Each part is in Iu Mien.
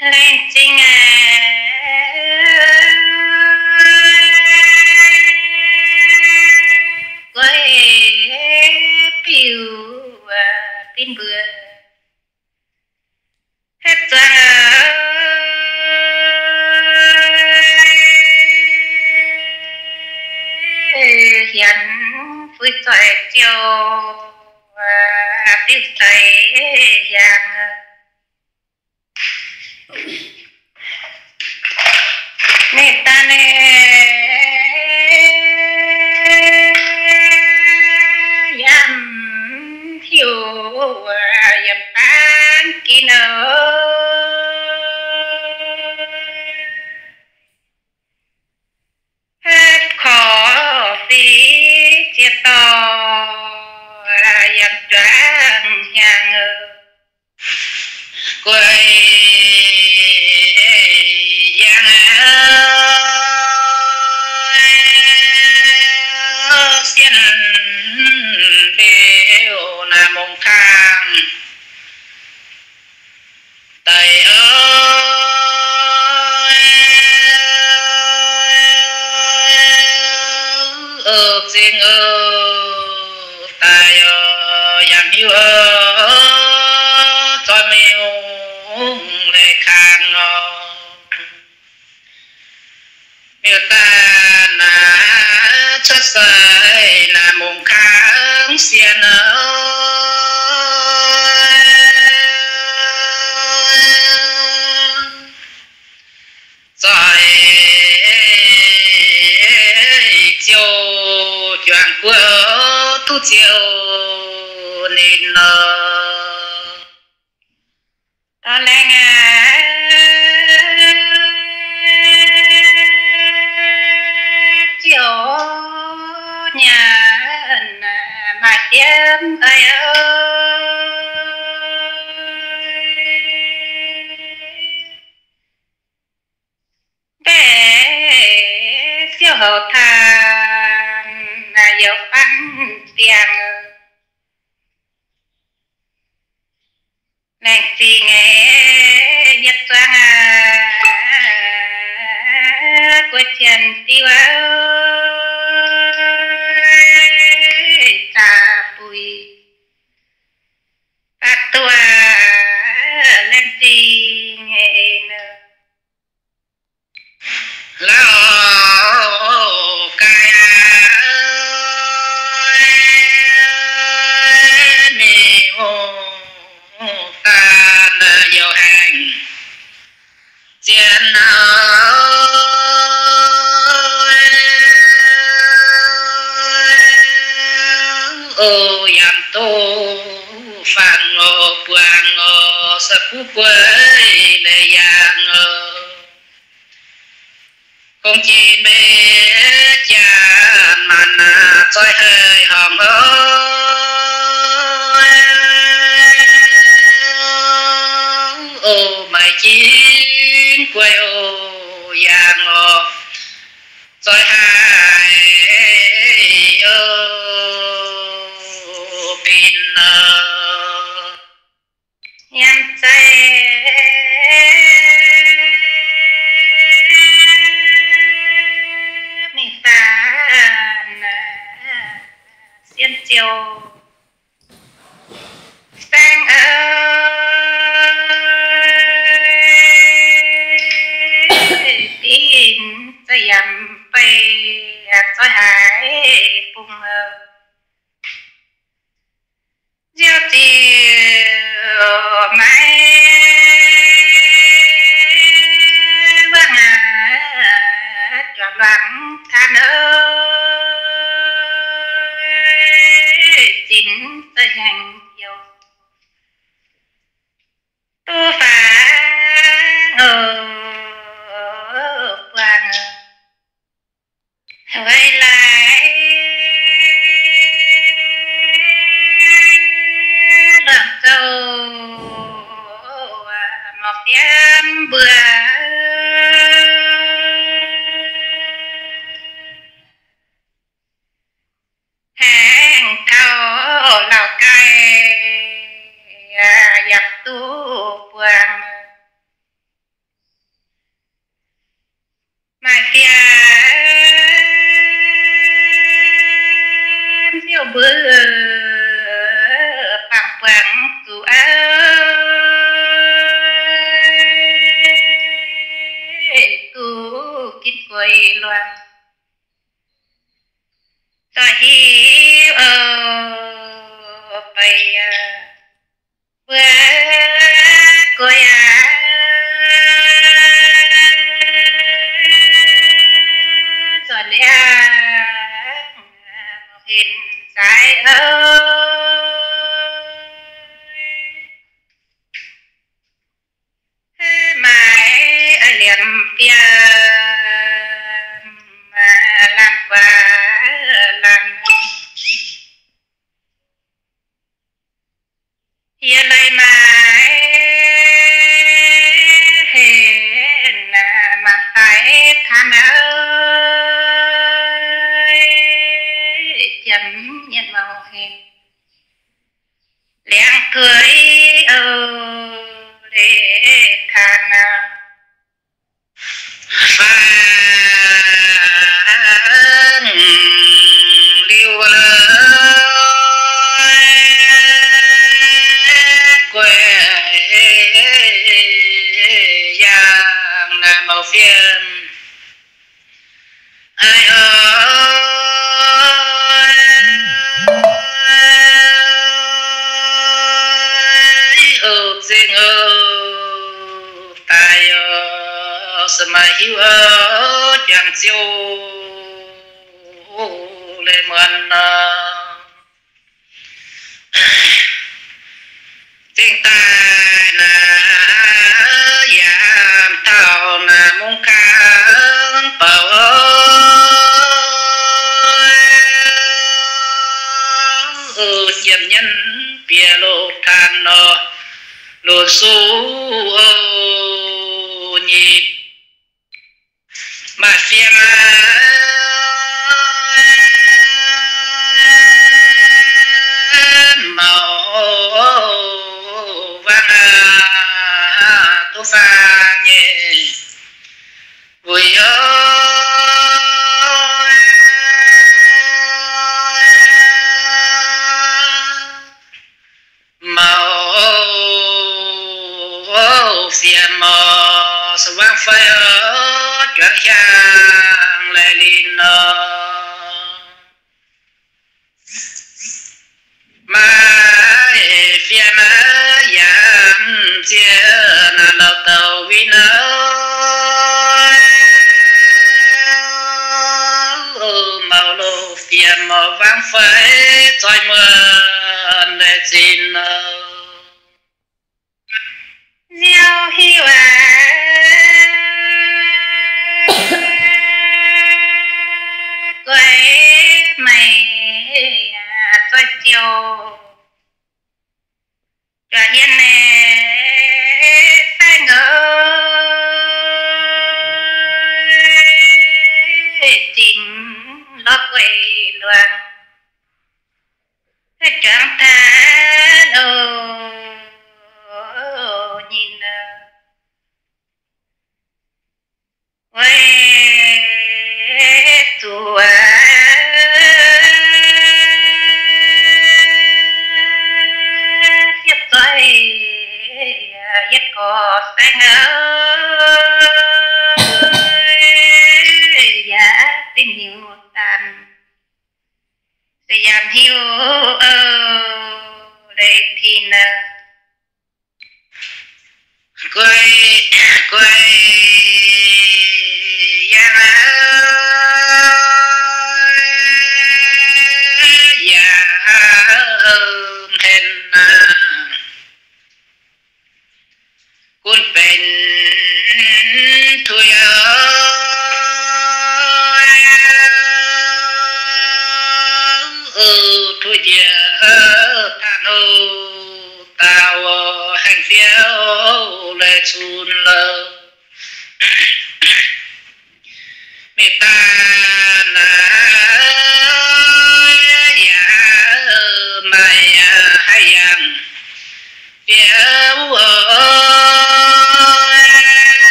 Laengz zingh aac, guei biux bin mbuo, zuangx hienx fuix zoih ziouc diuh zeiz hiaangx. Mienh daaih naaiv yaac hiuv yaac baan gin oc. Hepv korv fiv ziex dorh yaac juangc hnyangx guei yangh sienh liuz naaiv mungz kang daic oc. Zingh oc, daic oc, yangh hiuv oc, zoih miuc leiz kang oc. Miuc-daanh naaiv cuotv seix naaiv mungz kang sienh oc. Zoih ziouc juangc guoqv duqv ziouc ninh nor. Dorh laengz aac, ziouc nyanc maaih diemv eix oc. Mbaeqc siouc houc taanh, youc fatv diangh. Laengz zingh aac, yietc zuangx aac, guei cien diuv aac, zaqc buix baac duqv laengz zingh aac. Lauh gaaix aac, mingh daaih youh aengx zien oc. Yaac duqv fangx oc, buangh oc, se buv bueix leiz yangh oc. Gong jin mbe jaax maanc aac, zoih haic horngc oc. Oc, maiv jin guei oc, yangh oc, zoih haic oc, bin oc. Yiem zeiv mingh daaih sien ziouc saeng eix, bin za'yamv bei zoih haic bung eix. Nziouv ziouc maiv wuov aac, juangc luangc taanv eix, zinx za'hengx youh duqv fangx oc, buangh weic laaix lorngc zouv morc fiem mbuo. Haengh taux Laauv Gaaih yaac duqv buangh. Dorh hiuv oc, beiv mbuo guei aac, nzoih liangx mouc henv zaaix oc. Maaih liemh fiem laanh guaax laanh, yie leiz maaih henv mangc daaih taan aqv, jiem mienh mouc henv. Liangx gueix oc, leiz taan aqv. Faanh liuz gueix yangh naaic mouc fiem. Aaix oc, oc zingh oc, daaih oc, se maaih hiuv oc, jangx ziouc leiz muonz nor. Zingh daaih naaic yaac taux naaic mungv kangv bouc, jiem nyeiv bieqc loz-taan nor, lunx suv oc nyei. Maaih fiem mouc wangv duqv faang nyei wuic oc. Mouc fiem oc, se wangv fei oc, juangc hiaangx laih linh nor. Maaih fiem yaac ziex naaic lauh douc win nor. Mouc loz fiem oc, wangv fei zoih muonc laih zinh nor. Ziouv hiuv aac, gueix meih zoih ziouc, juangc yie naaic saeng oc, zinh lorz gueix luangc. Juangc taux oc, nyinh oc, weic zuqc siepv zoih yietc gorx saeng oc, yaac zinh hiuv daan, se yaac hiuv oc, leiz tin oc. Gueix, gueix yangh aac, yaac henv aac, gunv benx tuix oc, tuix njiec tanh oc, daauh oc, haengh fiev oc, leiz cunx lorqc. Mingh daaih naaic yaac maaih haih yangh fiev oc,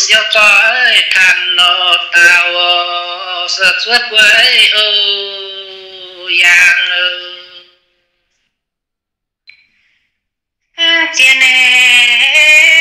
siou zoih tanh nor daauh oc, se zuov gueix oc, yangh oc. Ziex naaic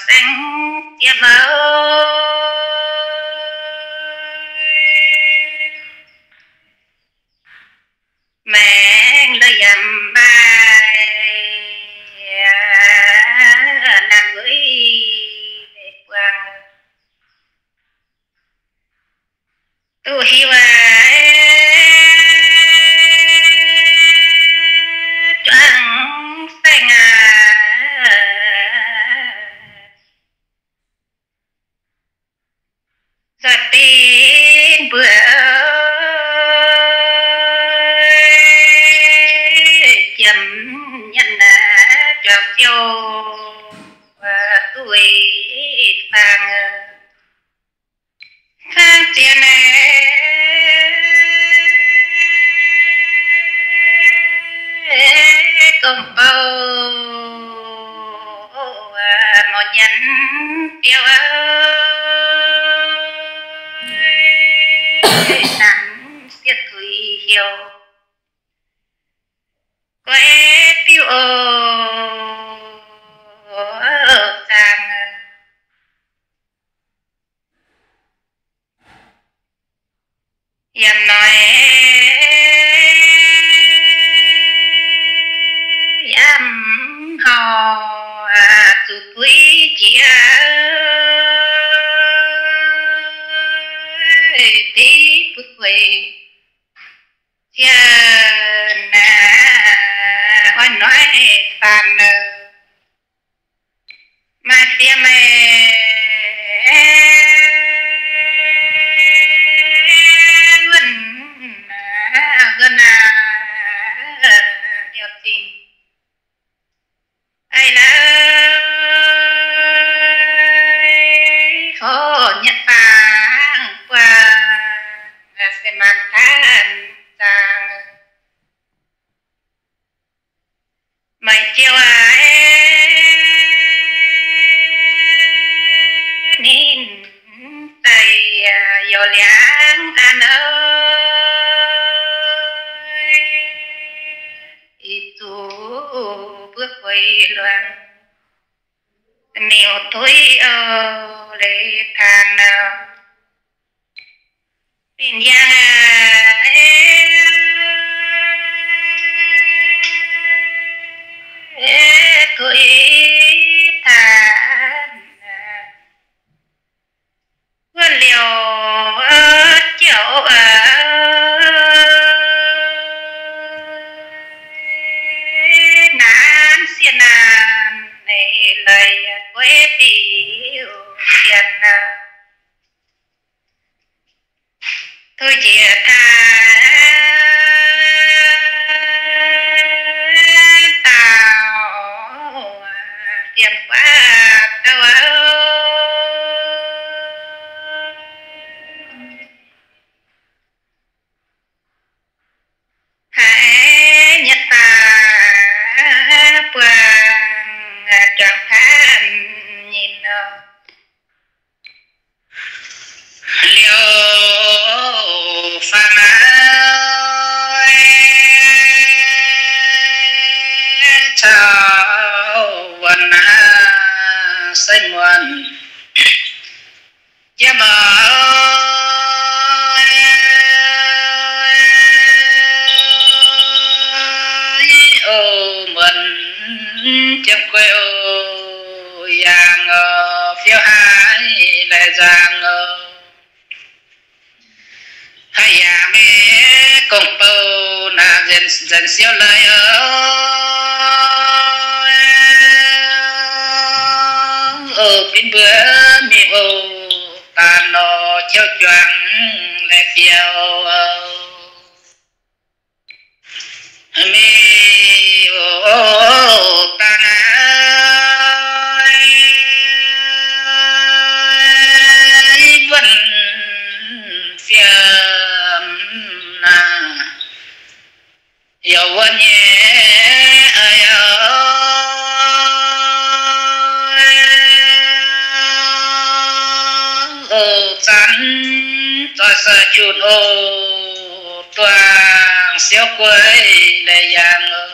baengh jiem oc. Maengx la'guaih yaac maaih naaiv wuov buangh duqv hiuv aqv, juangc saeng aqv. Nzoih benx mbuo jiem nyanc naaiv juangc ziouc duqv faang, faang zien naaiv gong bou mor nyanc biauv, nanc sieqv tuix heuc guaiv biuv oc, zaangc. Yaac noic yaac mv hauh, zuqc buix jiex div buv gueix. Ziouc naaiv oix noic faanv nor, maaih fiev meih wuonh, wuonh naaiv liouh zingh. Eix leiz hoc nyei faang buangh se maanc taanv zaangc. Meih ziouc aac, ninh daaih youc liangx an oc, ih zuqc buov gueix luangc, miuc tuix oc, leiz taanx oc. Ninh yangh tuix taanx wuov liouh ziouc nanv sieqv naanc leiz gueix biux sienx aqv. Duqv njiec taaih daauh fiem guaav douh, haiz nyei daaih buangh juangc paanv nyei nor. Liouh faam naaiv caux wuonh naaiv se muonh jiem oc, o muonh jiem guei o, yangh oc, fiouv haic laih nzangc oc. Haaix yaac mingh gong-bou naaic nzanc siouv leiz oc. Oc, binv mbuo mingh oc, daaih nor qiouv juangc laih fiouv oc. Mingh oc, daaih naaiv wuonh fiem naaiv. Yaac wuov nyei a'oc, zanc zoih sai junc oc, duangc siouv guei laih yangh oc.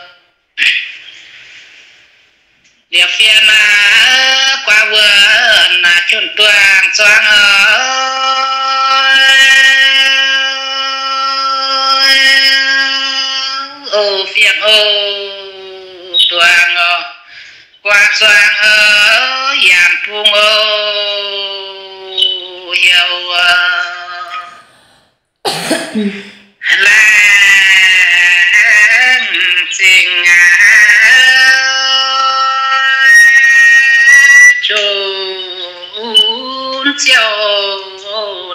Liepc fiev naaiv guaav wuov Junh duangh zuangx oc, o fiem o, duangh oc, guaav zuangx oc, yangh bung oc, heuc oc. Laengz zingh aqv, junv ziouc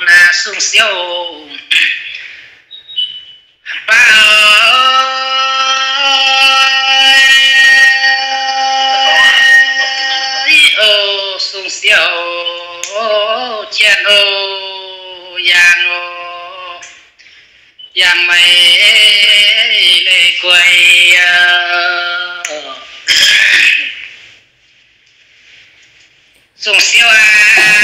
naaic sung siouc baav oc, sung siouc qienh oc, yangh oc. Yangh maiv leiz guei, sung siouc aqv,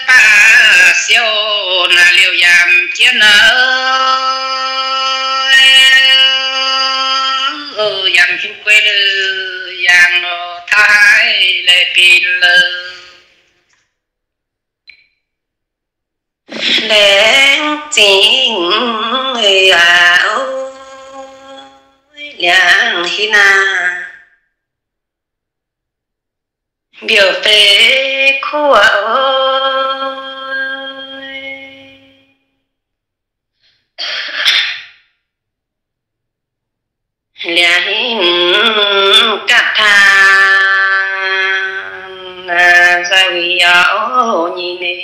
baav siouc naaic liouc yaac jienv naaic, yangh hingv guei lorqc, yangh taux haaix leiz bin lorqc. Laengz zingh aqv, liangx hinc naaic, mbiouh fei kuv oc. Liangx hinc gapv taan, nzauh yaac nyei,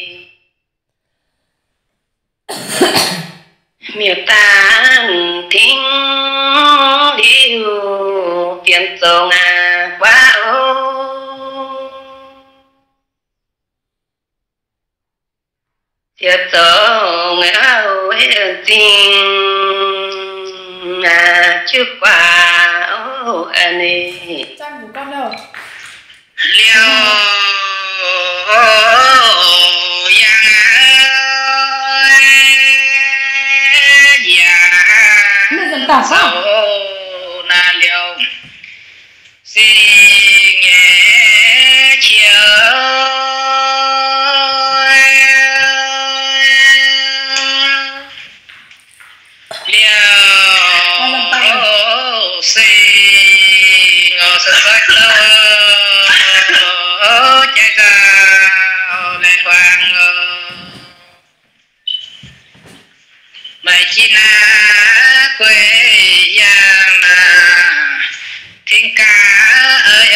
miuc-daanh tingv liuz, fienx zoux aqv guaav oc. Ziouc zoux aqv, zingh aqv, jiu guaax oc, a'hneiv. Liouh yangh aqv, yaac zoux naaic liouh sing nyei qiex liouh sing oc, se zoih douh jai nzauh leiz huaang oc. Maaih jiex naaiv guei yangh naaic, tengx gaax oix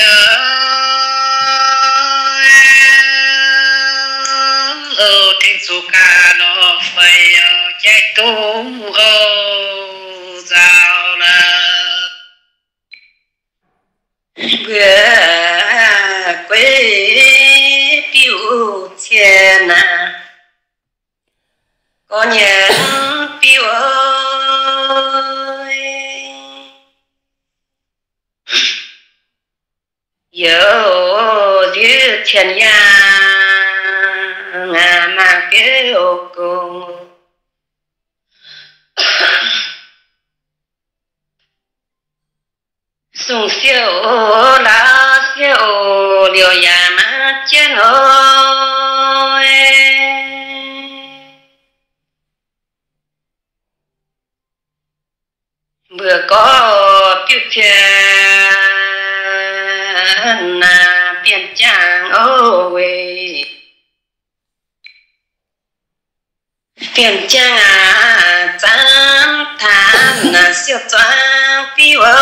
oc, tengx zuqc gaax lorqc fai oc, jaiv duqv oc, nzauh lorqc. Mbuo guei biuv cien naaic, gorx-nyanc biuv oc. Youz nziouv cien yangh, maaih biouv gong. Sung siouc, laauv siouc, liouh yaac maiv jienv oc. Mbuo gorx biuv cien naaic, bienh jaang oc weic. Bienh jaang aac, zaanv taanv naaic siouc zuangx biuv oc.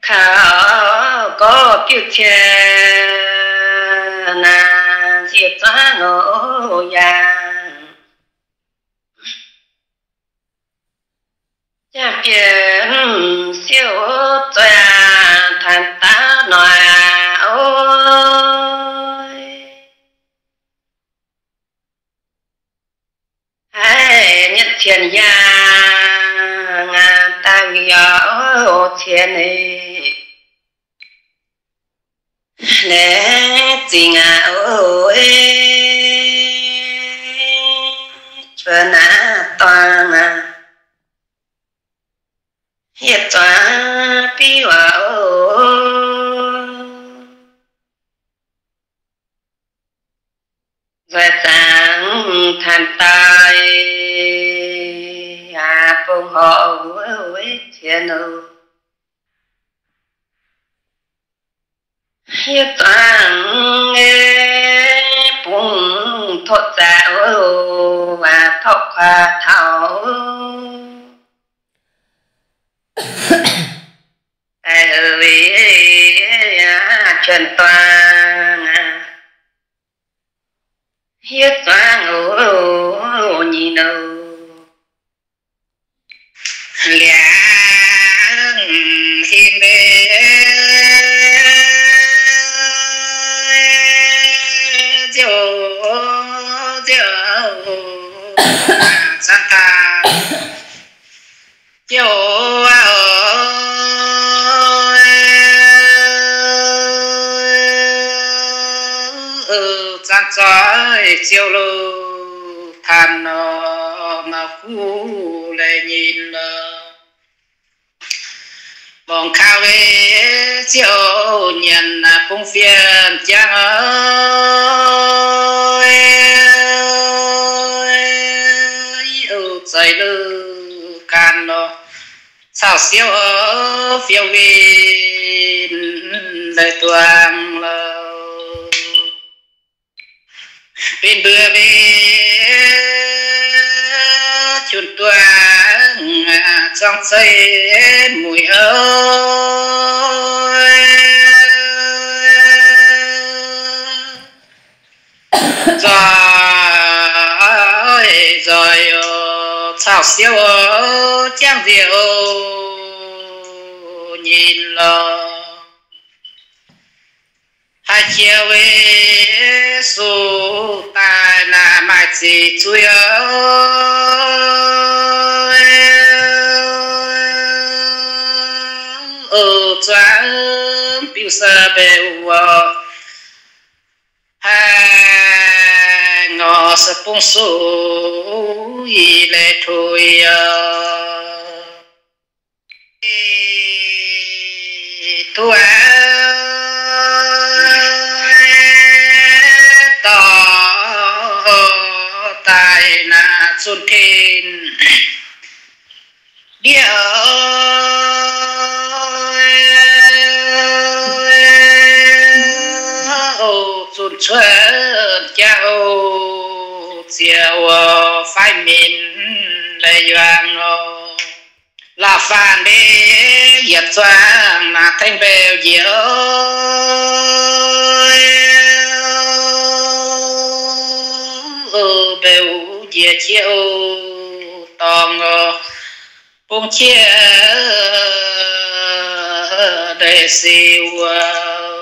Kaux gorx biuv cien naaic, nziex zuangv oc yangh. Jaa bienh siouc zoih aac, taanx daav noic aac oc. Haiz nyietv cien yangh aac, daaih yaac oc cien ei. Laengz zingh aac oc, cuotv naaiv dorngx aac, Hietv zuangx biuv aac, nzoih zaangc tanh daaih, bung horc wuov ziex nouh. Hietv zuangx bung torqv zaqc, torqv kuaax taux, daaih heuc juonh duang. Hietv zuangx nyic nouh. Liangx hin mbe ziouc, ziouc, caan daaih, ziouc, zaan zoih ziouc loz-tanh nor, mauv guv leiz nyinh nor. Mangc kaav wei ziouc nyanc bung fiem jangv oc, zoih loz-tanh nor, caux siouv fiou win leiz duangv loh. Win mbuo mbe junh duangv, zuangx zeiv mueiz oc, nzoih, nzoih oc, caux siouv oc, jangv nziex oc, nyinh lorh. Haaix jiex Yesu daaih naaic maaih ziqc zuiz oc, zuangx biuv se mbe wuov, haih ngorc se bung suiv i leiz tuix oc. Duqv dorh daaih naaic zunh tin ndiev oc, zunh cuotv jaax oc, ziex wuov faix minc leiz yuangc oc. La'faanh mbe yietc zuangx naaic tengx mbeu njiec oc, mbeu njiec qiex oc, dorngx oc, bung qiex deix sic wuov.